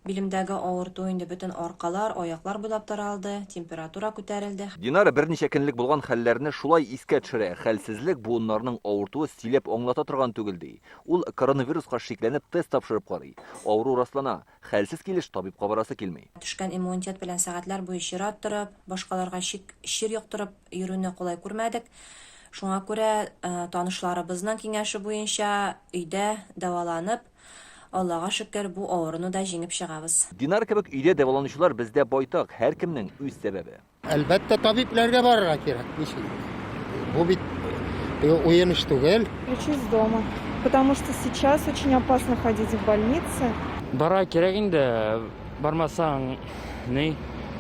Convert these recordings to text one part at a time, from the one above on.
Билемдәге авырту инде бөтен аркалар, аяклар буйлап таралды, температура күтәрелде. Динара берничә көнлек булган хәлләрне шулай искә төшерә, хәлсезлек, буыннарның авыртуы сөйләп аңлата торган түгел, ди. Ул коронавируска шикләнеп тест тапшырып карый. Авыру раслана. Хәлсез килеш табибка барасы килми. Төшкән иммунитет белән сәгатьләр буе чират торып, башкаларга чик, чир йоктырып йөрүне кулай күрмәдек. Шуңа күрә танышларыбызның киңәше буенча өйдә дәваланып, Аллага шөкер, бу авыруны да җиңеп чыгабыз. Динар кебек өйдә дәваланучылар бездә байтак, һәркемнең үз сәбәбе. Әлбәттә, табибләргә барырга кирәк. Ничек? Бу бит уен эш түгел. Лечусь дома, потому что сейчас очень опасно ходить в больницы. Барырга кирәк инде, бармасаң, ни?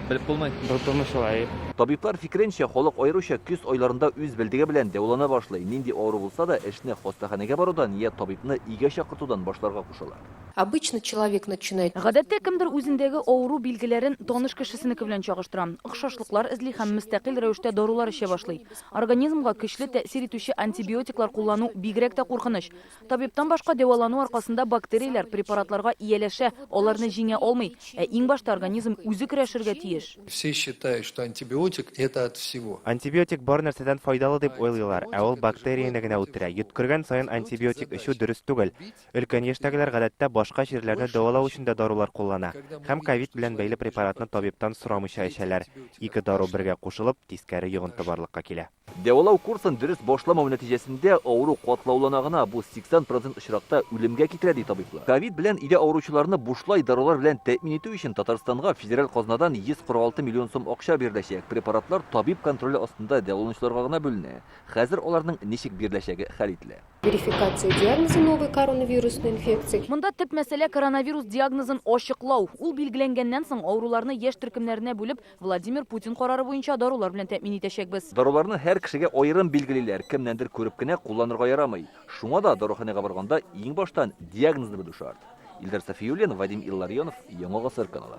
Белеп булмый. Белеп булмый шулай. Табиблар фикеренчә, халык аеруча көз айларында үз белдеге белән дәвалана башлый. Нинди авыру булса да, эшне хастаханәгә барудан я табибны өйгә чакыртудан башларга кушалар. Обычно человек начинает. Гадәттә, кемдер үзендәге авыру билгеләрен таныш кешесенеке белән чагыштыра, охшашлыклар эзли һәм мөстәкыйль рәвештә дарулар эчә башлый. Организмга көчле тәэсир итүче антибиотиклар куллану бигрәк тә куркыныч. Табибтан башка дәвалану аркасында бактерияләр препаратларга ияләшә, аларны җиңә алмый. Ә иң башта организм үзе көрәшергә тиеш. Все считают, что антибиотик, это от всего. Антибиотик бар нәрсәдән файдалы дип уйлыйлар, ә ул бактерияне генә үтерә. Йөткергән саен антибиотик эчү дөрес түгел. Өлкән яшьтәгеләр гадәттә башка чирләрне дәвалау өчен дә дарулар куллана һәм ковид белән бәйле препаратны табибтан сорамыйча эчәләр. Ике дару бергә кушылып, тискәре йогынты барлыкка килә. Дәвалау курсын дөрес башламау нәтиҗәсендә авыру катлаулана гына, бу 80 процент очракта үлемгә китерә, ди табиблар. Ковид белән өйдә авыручыларны бушлай дарулар белән тәэмин итү өчен Татарстанга федераль казнадан 146 миллион сум акча биреләчәк. Препаратлар табиб контроле астында дәваланучыларга гына бүленә. Хәзер аларның ничек биреләчәге хәл ителә. Верификация диагноза новой коронавирусной инфекции. Монда төп мәсьәлә коронавирус диагнозын ачыклау. Ул билгеләнгәннән соң, авыруларны яшь төркемнәренә бүлеп, Владимир Путин карары буенча дарулар белән тәэмин итәчәкбез. Даруларны һәр кешегә аерым билгелиләр, кемнәндер күреп кенә кулланырга ярамый. Шуңа да даруханәгә барганда иң баштан диагнозны белү шарт. Илдар Сафиуллин, Вадим Илларионов, Яңа гасыр каналы.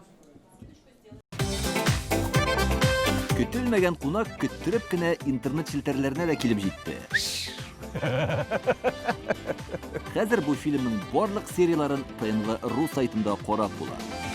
Көтелмәгән кунак көттереп кенә интернет челтәрләренә дә килеп җитте. Хәзер бу фильмның барлык серияләрен ТНВ.ру сайтында карап була.